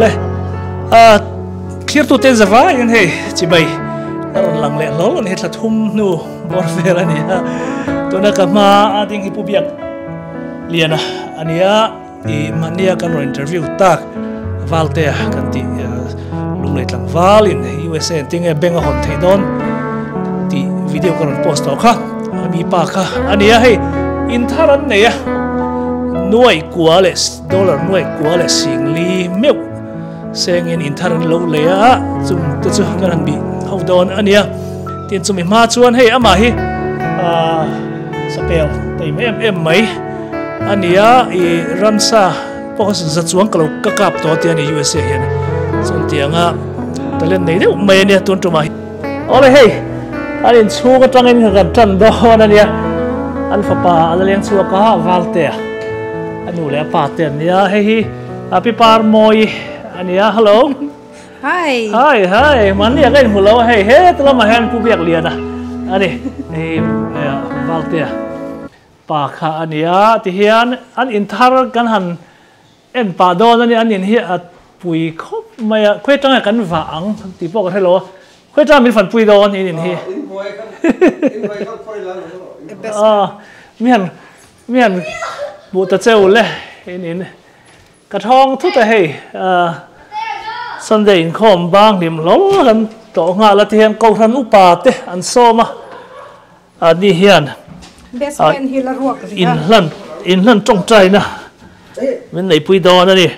Awle a thlir tute zavaiin hei chibai a rawn lang leh hlawl a ni thla thum hnu bawr vel a ni a tuna ka hma a ding hi pu biak lian a a ni a i mahnia kan rawn interview tak Valtea kan tih lunglei tlangval in USA an tinge bank a hawn theih dawn tih video ka rawn post tawh kha a mi pa kha a ni a hei in thar an nei a nuai kua leh Dollar nuaih kua leh singli meuh sengin inthar an lo lei a, chung te chu kan han bih ho dawn a nia. Tin chumi hma chuan hei amah hi aah sapel taim em em mai a nia, i ramsa pawh kha za chuang ka lo ka kap tawh tia ni USA hian chuan tianga talent nei deuh mai a nia tun tumah hi. Awle hei an inchhung atangin kan tan dawn a nia, an fapa a la leng chhuak a Valtea. A nu leh a pa te an nia, hei hi a pi par mawi a nia, hello. Hi. Hi, hi, mahni a ka inhmu lo a hei, heta lamah hian Pu Biakliana a ni, hei Valtea pa kha a nia, tihian an inthar kan han en pah dawn a ni, an in hi a pui khawp mai a, khawi atanga kan vah ang tih pawh ka hre lo a, khawi atanga min fanpui dawn in in hi. Mi han Mi han hmuh ta cheu le in in ka thawng thut a hei Sunday inkhawm bang hlim hlawl kan tawh nghal a ti hian Kohhran upa te an sawm a a ni hian inhlan inhlan tawngtaina min neihpui dawn a ni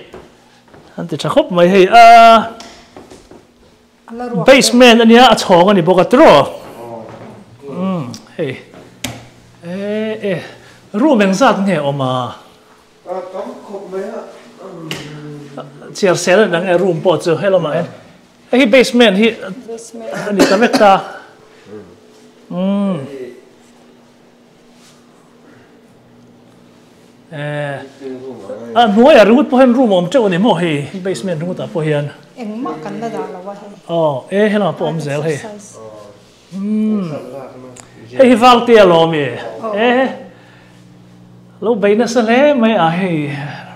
an ti tha khawp mai hei a Basement a nia a chhawng a ni bawk a tiraw umm hei e e room eng zat nge awm a chhiar sel a ni ang e room pawh chu helamah hian hei hi basement hi a ni ta vek ta umm. A hnuaiah ringawt pawh hian room a awm teuh a ni maw hei basement ringawt ah pawh hian. Engmah kan la dah lo a hei. Aw e helamah pawh awm zel hei. Umm hei hi Valtea lawm i e lo bei nasa hle mai a hei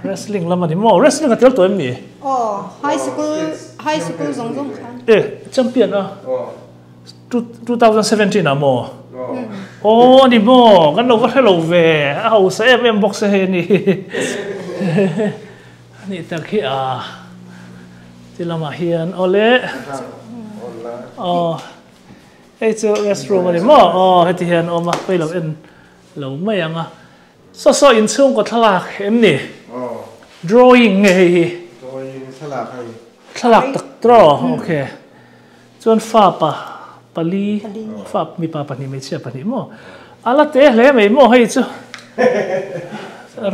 wrestling lam a ni maw wrestling a tel tawh em ni? Aw high school high school zawng zawng khan. E champion a. 2017 ah maw? Aw ani maw? Kan lo va hre lo ve. A hausa em em bawk se hei ani. Ani tak hi a ti lamah hian awle. Aw hei chu restroom ani maw? Aw heti hian awm a pawi lo en lo mai ang a. Saw saw inchhungkaw thlalak em ni? Drawing nge hei hi? Drawing thlalak hei. Thlalak tak tawh okay. Chuan fa pa pali, fa mipa pahnih hmeichhia pahnih maw? A la te hle mai maw hei chu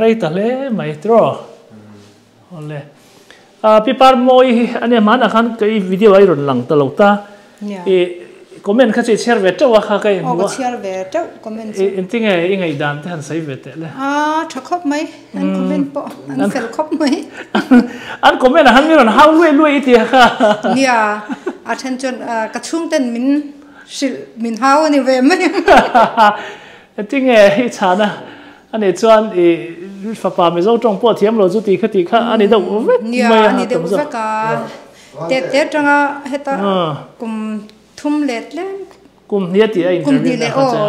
rei ta hle mai tiraw? Awle. A pi par mawi hi a nia hmanah khan ka i video a i rawn lang ta lo ta. I comment kha chu i chhiar ve teuh a kha ka inhmu a. Aw ka chhiar ve teuh comment chu. Engtinge i ngaihdan te han sawi ve teh le. A tha khawp mai an comment pawh an fel khawp mai. An comment ah khan mi rawn hau luai luai i ti a kha. Nia a then chuan ka chhungten min hrilh min hau a ni ve mai. Engtinge i chhan a ani chuan i fapa Mizo tawng pawh thiam lo chu ti kha tih kha a ni deuh vek mai a. Nia a ni deuh vek a. Te te atanga heta kum thum leh tlem Kum hnih a tih a interview na kha che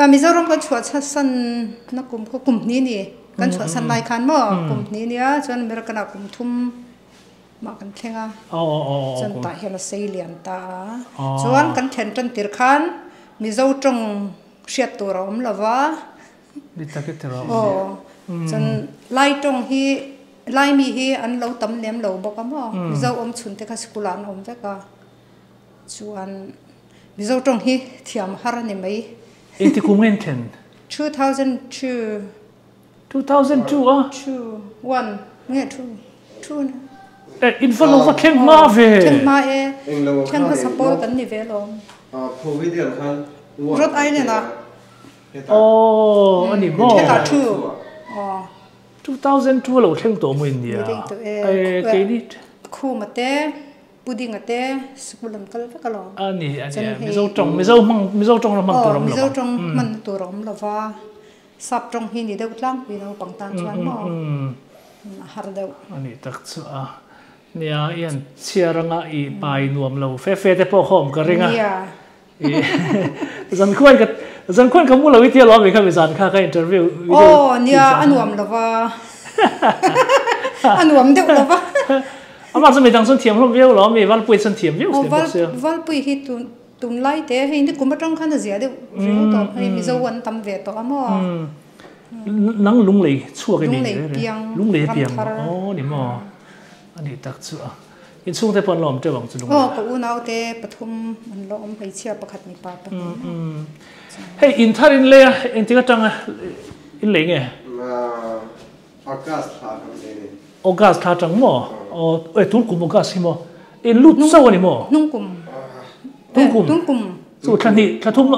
a. Mizoram kan chhuah chhan na kum kha kum hnih ni kan chhuah san lai khan maw kum hnih nia chuan American ah kum thum mah kan thleng a chuan tah hian a sei lian ta a chuan kan thlen tan tir khan Mizo tawng hriat tur a awm lo va aw chuan Lai tawng hi Laimi hi an lo tam lem lo bawk a maw Mizo awm chhun te kha sikul ah an awm vek a. Chuan Mizo tawng hi thiam har a ni mai. Engti kum nge in thlen? 2002. 2002 a? Two, one, nge two, two na. Eh, in va lo va thleng hma ve. Thleng hma e. Thleng hmasa pawl kan ni ve lawm. Providence khan Rhode Island ah. Oh, a ni maw? Hetah two. Aw. 2002 a lo thleng tawh maw in nia? Eh, keini. Khuma te. Pudding a te sikul an kal vek alawm. A ni a ni a Mizo tawng Mizo hmang Mizo tawng ram hman tur awm lo. Mizo tawng hman tur a awm lo va sap tawng hi ni deuh tlangpui naupang tan chuan maw a har deuh. A nih tak chu a. Nia i han chhiar anga i pai nuam lo fe fe te pawh kha awm ka ring a. Nia. Zan khuan ka zan khuan ka mu lo i tia lawm i kha mi zan kha ka interview video. Aw nia a nuam lo va. A nuam deuh lo va. Amah chu midang chuan thiam hlawm viau lo a mi Valpui chuan thiam viau si bawk sia. Valpui hi tun tunlai te hei ni kum atang khan a zia deuh riau tawh hei Mizo an tam ve tawh a maw. Nang lunglei chhuak i ni reng reng. Lunglei piang aw ni maw a nih tak chu a. Inchhung te pawh an la awm teuh ang chu lunglei. Aw ka unau te pathum an la awm hmeichhia pakhat mipa pahnih. Hei in thar in lei a engtik atanga in lei nge? August thla kan lei ni. August thla atang maw? Aw e tun kum August hi maw? In lut chauh a ni maw? Hnung kum. Tung kum. Tung kum. Chu thla hnih thla thum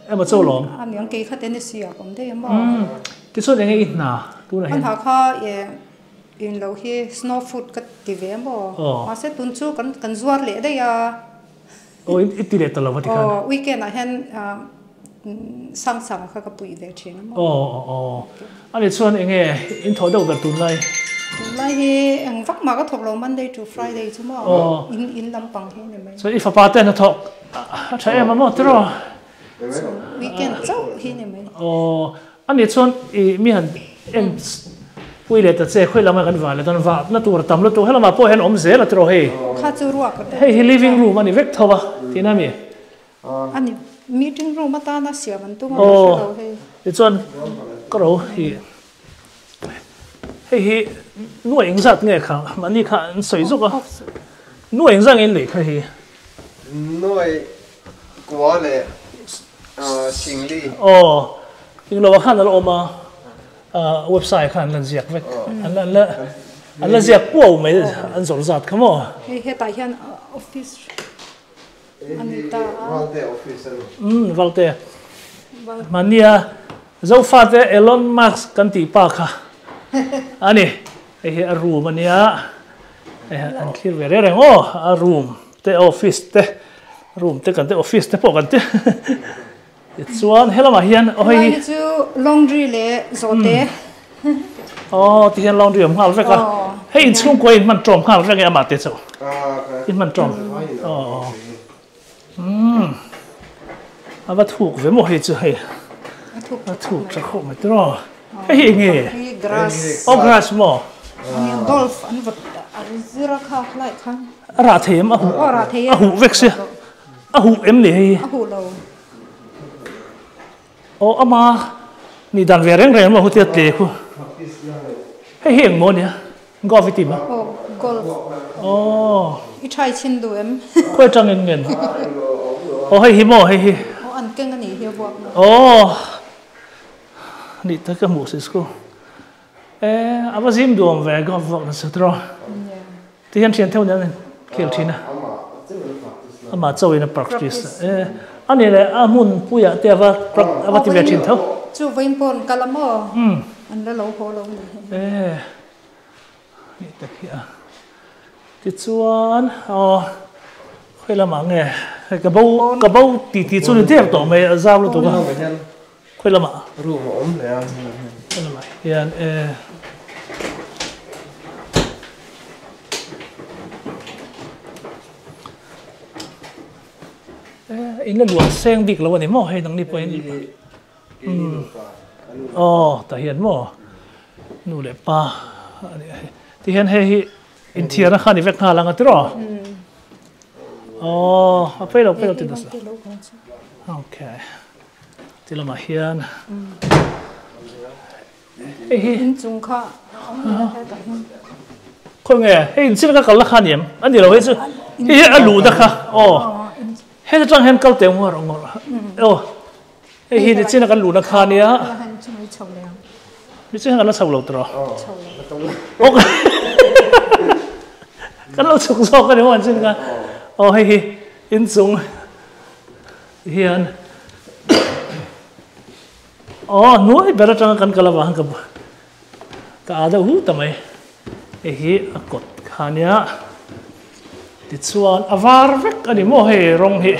emaw chauh lawm. A miang kei kha Tennessee ah ka awm daih a maw? Tichuan enge i hna tunah hian? Ka hna kha e in lo hi snow food ka ti ve a maw? Mahse tun chu kan kan zuar leh daih a. Aw i ti leh ta lo va tikhan. Aw weekend ah hian sang sang kha ka puih ve thin a maw. Aw aw aw ani chuan enge in thawh deuh ber tunlai? Tunlai hi eng vak mah ka thawk lo Monday to Friday chu maw in in lampang hi ni mai. Chuan i fapa te hnathawk a tha em a maw tiraw? Weekend chauh hi ni mai. Aw Ani chuan i mi han en pui leh ta che, khawi lama kan vah leh dawn, vah na tur a tam lutuk, helamah pawh hian awm zel a tiraw hei. Kha chu ruak a Hei hi living room a ni vek tho a, tihna a mi? A ni, meeting room atana siam an tum a ka hre lo hei. Tichuan ka ro hi hei hi nuaih engzat nge kha mahni kha an sawi zawk a, nuaih engzat nge in lei kha hi? Nuaih kua leh Singli. Aw, englo ah khan a la awm a, website khan an la ziak vek, an la an la ziak puau mai an zawrh zat kha maw. Hei hetah hian office a ni ta a. Valte office a ni. Umm Valte. Mahnia Zofate Elon Musk kan tih pa kha a ni. Hei hi a room a nia, hei an thlir ve reng reng aw a room te office te room te kan te office te pawh kan ti tichuan helamah hian aw hei hi chu laundry leh zawhte aw ti hian laundry awm nghal vek a hei inchhungkua in hman tawm nghal vek e amah te chu in hman tawm aw umm a va thuk ve maw hei chu hei a thuk tha khawp mai tiraw hei hi enge aw grass maw golf an vawt zir a kha lai khan a rah thei em a huh a huh vek sia a huh em ni hei a huh lo aw ama ni dan ve reng reng maw hutia tle khu hei hi eng maw nia golf i ti ma aw golf aw i thai chin du em khawi tang in ngen aw hei hi maw hei hi aw an keng ani hi a vuak aw Ni ta ka hmuh si school. E a va zim duam ve golf vak nasa tiraw. Ti hian thian theuh nen khel thin a. Amah chauhin a practice. E ani leh a hmun puiah te ava ava ti ve thin tho. Chu vawiin pawh an kal a maw? An la lo haw lo ni hi. E ni ta khi a. Tichuan aw khawi lamah nge hei ka bo ka bo ti ti chu ni der tawh mai a zau lutuk a. Khawi lamah? Room a awm hle a. Khawi lamah hian e. E in la luah seng bik lo a ni maw hei nangni pawhin. Aw tah hian maw nu leh pa a ni a hei. Tihian hei hi inthiarna kha a ni vek nghal ang a tiraw? Aw a pawi lo pawi lo ti nasa. Okay. Ti lamah hian hei hi inchung kha khawi nge hei inchung ka kalna kha a ni em a ni lo hei chu hei hi a luhna kha aw heta tang hian kal teh ngawr ngawr aw hei hi nichina kan luhna kha ania nichina kan la chho lo tawh aw kan lo chhuk zawk a ni maw an chin kha aw hei hi inchung Hian aw hnuai ber atanga kan kal avang ka ka a deuh hu ta mai hei hi a kawt kha ania tichuan a var vek a ni maw hei rawng hi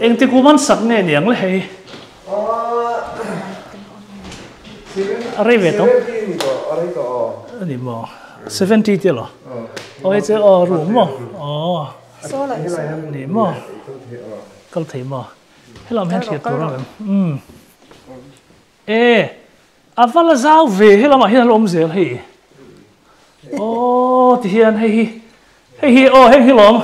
engti kum an sak nge niang le hei a rei ve tawh a ni maw. 70 te lo aw hei chu aw room maw aw ni maw kal thei maw helam hian hriat tur a awm em umm e a va la zau ve helamah hian a la awm zel hei aw ti hian hei hi hei hi aw heng hi lawm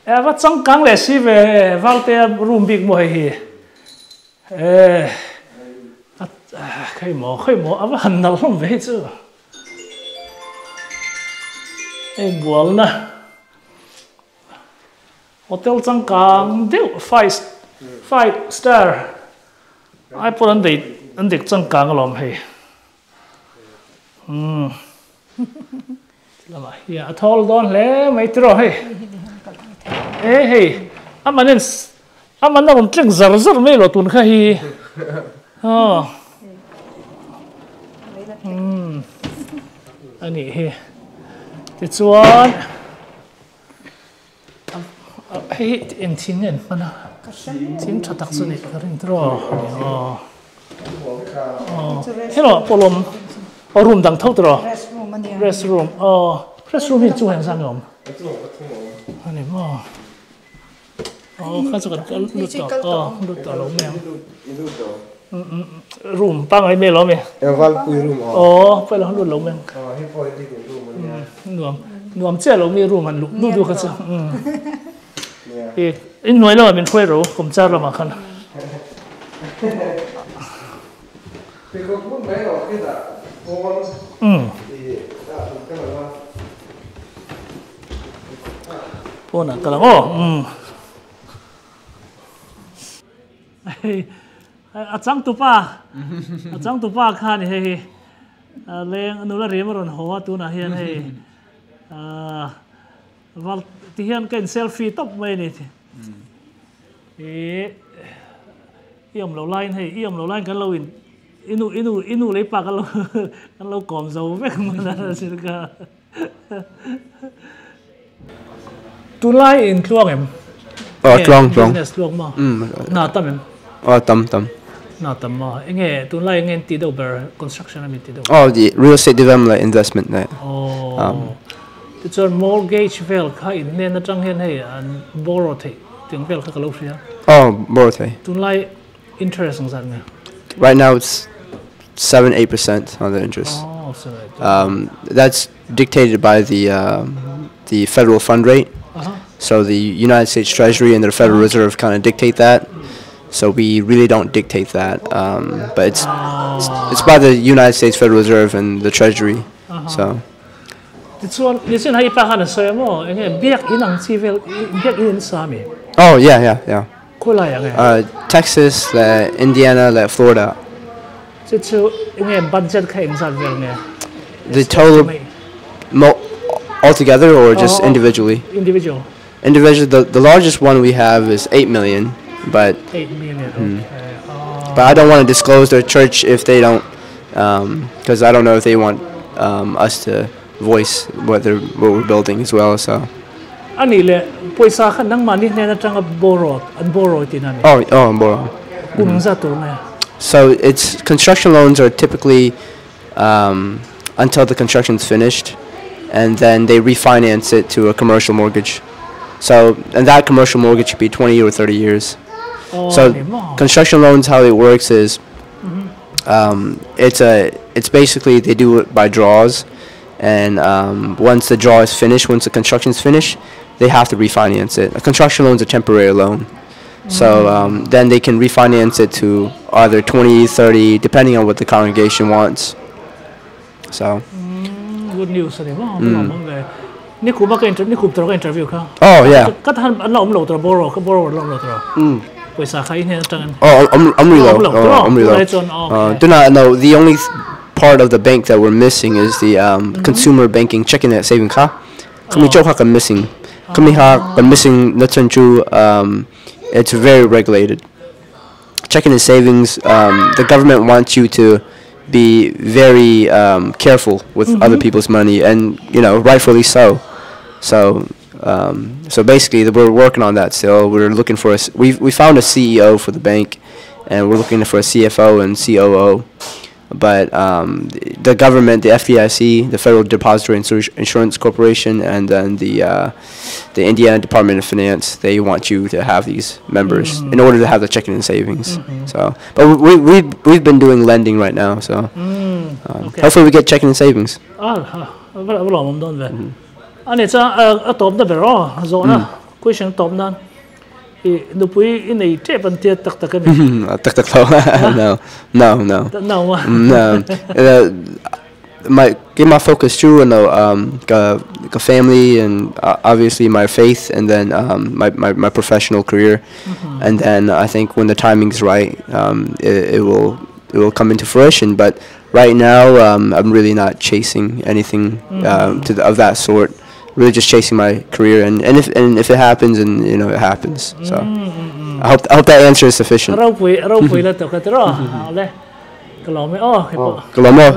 e a va changkang leh si ve Valtea room bik maw hei hi. E a khawi maw khawi maw a va han nalh hlawm ve hei chu hei bualna hotel changkang deuh five five star ai pawh an dei an dek changkang alawm hei umm lamah hian a thawl dawn hle mai tiraw hei e hei a man en a man a rawn tleng zar zar mai lo tun kha hi aw umm a nih hi tichuan Hei hi eng thing nge an hman a thing tha tak chu a nih ka ring tiraw aw hello pawlawm aw room dang tho tiraw rest room aw rest room hi chung ah hian zan nge awm a ni maw aw kha chu kan kal lut tawh aw lut tawh lo mai ang room pangngai mai lo ami aw pawh lut lo mai ang nuam nuam chiah lo mi room han luh duh duh kha chu i inhnuai lamah min hruai ro kum char lamah khan pawnah kal ang aw hei a changtupa a changtupa kha a ni hei hi. Leng nula riam a rawn haw a tunah hian hei ahh val ti hian ka in selfie tawp mai a ni ih i awm loh laiin hei i awm loh laiin kan lo in i nu i nu i nu lei pa kan lo kan lo kawm zo vek hman a zir ka tunlai in tluang em aw tluang tluang business tluang maw hna tam em aw tam tam hna tam maw enge tunlai enge in tih deuh ber construction ami tih deuh aw the real estate development leh investment leh aw tichuan mortgage vel kha in hnen atang hian hei an borrow theih tiang vel kha ka lo hria aw borrow thei tunlai interest ang zat nge right now it's 7 8% on the interest oh 7 8 that's dictated by the uh, the federal fund rate. Uh -huh. So the United States Treasury and the Federal uh -huh. Reserve kind of dictate that. So we really don't dictate that, um, but it's, it's it's by the United States Federal Reserve and the Treasury. Uh -huh. So. Oh yeah yeah yeah. Uh, Texas leh Indiana leh Florida. Chu chu enge budget kha engzat vel nge? The total mo altogether or just individually? Individual. Individually, the the largest one we have is 8 million, but 8 million. Hmm. Okay. Oh. But I don't want to disclose their church if they don't because um, I don't know if they want um, us to voice what they're what we're building as well. So. Anih leh pawisa kha nangmahni hnen atanga borrow an borrow tih na ni. Oh, oh borrow. Kum engzat tur nge? So it's construction loans are typically um, until the construction's finished and then they refinance it to a commercial mortgage. So and that commercial mortgage could be 20 or 30 years. Oh, So ni maw. construction loans how it works is um, it's a it's basically they do it by draws and um, once the draw is finished, once the construction is finished, they have to refinance it. A construction loan is a temporary loan. So um, then they can refinance it to either 20, 30, depending on what the congregation wants. So. Good news ani maw ka lawm awm ve. Nikum a ka inter nikum tur ka interview kha. Oh yeah. Ka tan an la awm lo tur borrow ka borrow an la awm lo tur. Pawisa kha i hnen atangin. Oh awm awm rih lo. Awm lo tur Awm rih lo. Tunlai chuan okay. Do not no the only part of the bank that we're missing is the um, consumer banking checking and saving kha. Khami chauh kha kan missing. Khami kha kan missing na chan chu um, it's very regulated. Checking and savings um, the government wants you to be very um, careful with other people's money and you know rightfully so. So um, so basically we're working on that still. We're looking for a we we found a CEO for the bank and we're looking for a CFO and COO. But the government, the FDIC, the Federal Depository Insurance Corporation, and then the the Indiana Department of Finance, they want you to have these members in order to have the checking and savings. So, but we we've been doing lending right now, so hopefully we get checking and savings. Ah, va va lawm dawn ve. Ani chuan a tawp na ber aw zawhna question tawp nan i nupui i nei tep an tia tak tak a ni. Tak tak lo. No, no, no. No a. No. My my focus chu no ka ka family and obviously my faith and then my my my professional career and then I think when the timing's right it, it will it will come into fruition but right now I'm really not chasing anything to the, of that sort really just chasing my career and, and if and if it happens and you know it happens so I hope I hope that answer is sufficient. Ropui ropui la tuk a tiraw le ka lawm e aw hei pawh. Ka lawm aw.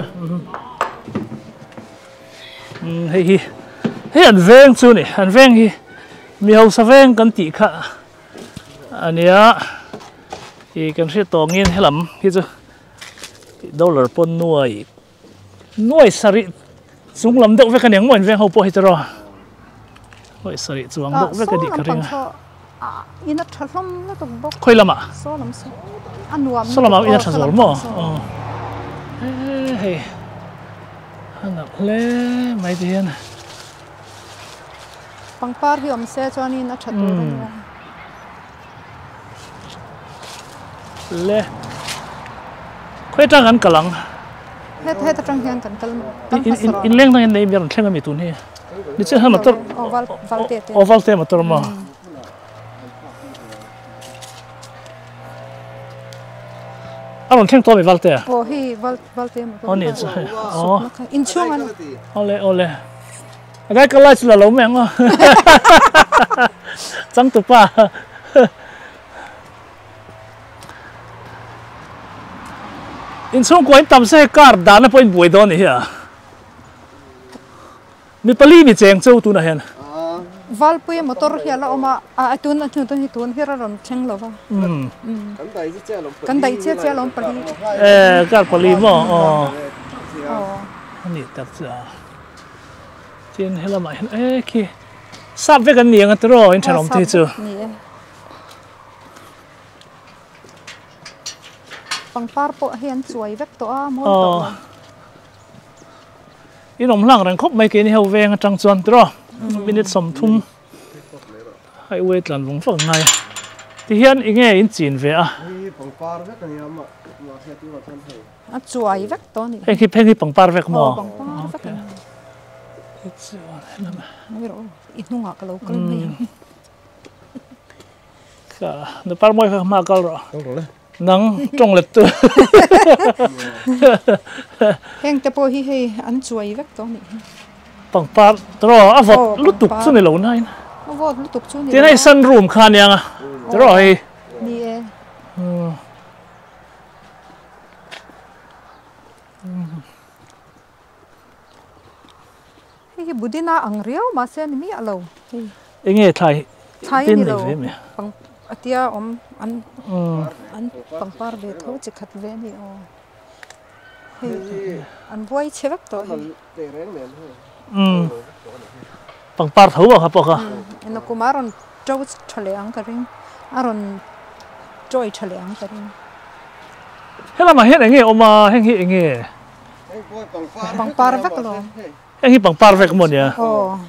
Hei hi hei an veng chu ni an veng hi mi hausa veng kan tih kha ania ih kan hriat tawngin helam hi chu dollar pawn nuai Nuai sarih chung lam deuh vek a ni ang maw in veng ho pawh hi chu rawh nuai sarih chuang deuh vek a nih ka ring a. In a tha hlawm lutuk bawk. Khawi lamah? Saw lam saw a nuam Saw lamah in a tha zual maw? Aw hei a nalh hle mai ti hian. Pangpar hi awm se chuanin a tha tur a nia. Le khawi atang kan kal ang? Het het atang hian kan kal kan hmasa rawh. In leng dang in nei mi a rawn thleng a mi tun hi. Ni chiah hian motor aw val te motor maw? A rawn thleng tawh mi val te? Aw hei val val te motor. Aw ni chu hei. Aw. Inchhung an. Awle awle. A gai kal lai chu la lo mai ang aw. Changtupa. Inchhungkua in tam se hei car dahna pawh in buai dawn a ni hi a. Mi pali mi cheng cheu tunah hian. Valpuia motor hi a la awm a, a tun a tun hi tun hi a rawn thleng lo va. Kan daih chiah chiah alawm pali. Kan daih chiah chiah alawm pali. E car pali maw aw. A nih tak chu a. Tin helamah hian e khi sap vek an ni ang a tiraw in thenawm te hi chu. Ni e. Pangpar pawh hi an chuai vek tawh a mawi tawh lo. In awm hlang reng khawp mai keini ho veng atang chuan tiraw minute 30 highway tlan vawng vawng ngai tihian enge in chin ve a. Pangpar vek a nia mahse tunah chuan hei. A chuai vek tawh a ni. Heng hi pheng hi pangpar vek maw? Aw pangpar vek a ni. Ngawi rawh aw i hnungah ka lo kal mai ang. Ka nupar mawi kha hma kal rawh. Kal rawh le. Nang tawng let tu. Heng te pawh hi hei an chuai vek tawh a nih hi. Pangpar tiraw a vawt lutuk chu ni lo nain. A vawt lutuk chu ni lo. Tin hei sunroom kha ania nga tiraw hei. Ni e. Hei hi Budina ang riau mahse a ni miah lo. Enge thlai thlai a ni lo pang a tia awm an an pangpar ve tho chi khat ve a ni aw. Hei an buai chhe vek tawh hei. Pangpar tho ang kha pawh kha. Ena kum a rawn to tha leh ang ka ring a rawn chawi tha leh ang ka ring. Helamah hian enge awm a heng hi enge? Pangpar vek lo. Heng hi pangpar vek maw nia? Aw.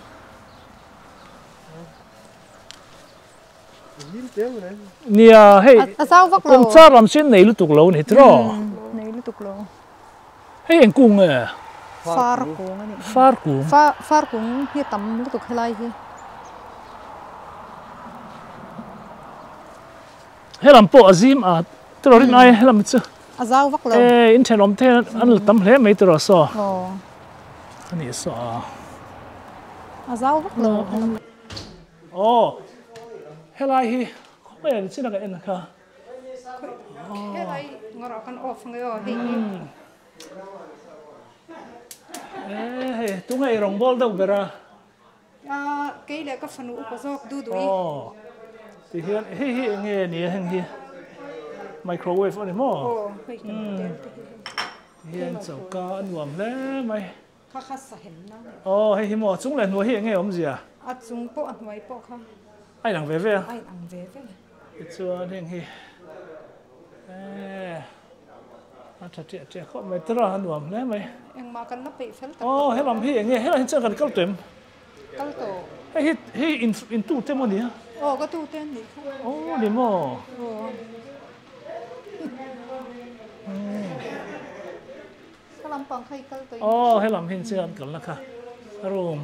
Nia hei a zau vak lo. Kawngchar lam chu nei lutuk lo ni tiraw? Nei lutuk lo. Hei eng kung nge? Far kung a nih hi. Far kung. Far kung hi a tam lutuk helai hi. Helam pawh a zim a tiraw rin ai helam chu. A zau vak lo. E in thenawm te an la tam hle mai tiraw saw. Aw. A nih saw a. A zau vak lo helam. Aw helai hi khawngaih an chin a ka en kha. Helai ngawrh ah khan off nge aw hei hi. E hei tunge i rawngbawl deuh ber a. Kei leh ka fanu upa zawk du duh i. Aw ti hian hei hi enge nia heng hi microwave a ni maw? Aw hei kan hotel te hi hei. Hian choka a nuam hle mai. Kha kha sahem na. Aw hei hi maw chung leh hnuai hi eng nge awmzia? A chung pawh a hnuai pawh kha. A inang ve ve a. A inang ve ve. Tichuan heng hi eh a tha ṭiah ṭiah khawp mai tira a nuam hle mai. Engmah kan la peih fel tak Aw helam hi eng nge helai hi chuan kan kal tawh em? Kal tawh. Hei hi hei in in tute maw nia? Aw ka tute an nih kha. Aw ni maw? Aw. Ka lampang kha i kal tawh in. Aw helam hi chian an kalna kha room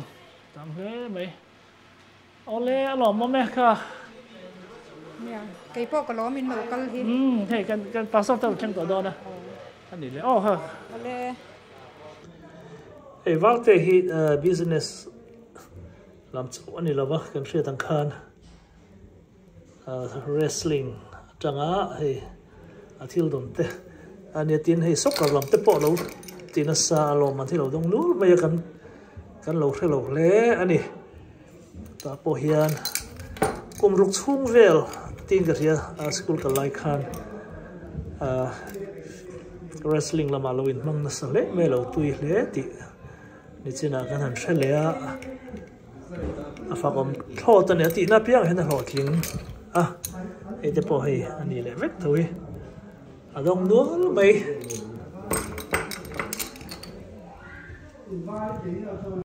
tam hle mai. Awle a lawmawm e kha. Nia kei pawh ka lawm in lo kal hi. Umm hei kan kan pastor te a rawn thleng tawh dawn a. A ni le aw kha. Awle. Hei Valte hi business lam chauh a ni lo va kan hriat ang khan. Wrestling atanga hei a thil dawn te a nia tin hei soccer lam te pawh lo ti nasa a lawm an thi lo dawng nul mai a kan kan lo hre lo hle a ni tah pawh hian kum ruk chhung vel tin ka hria a school kal lai khan ah wrestling lamah lo inhmang nasa hle mai a lo tui hle tih nichinah kan han hre leh a. A fak awm thlawt a ni a tihna apiang hian a hlawhtling a hei te pawh hei a ni leh vek tho hi a dawng nual mai.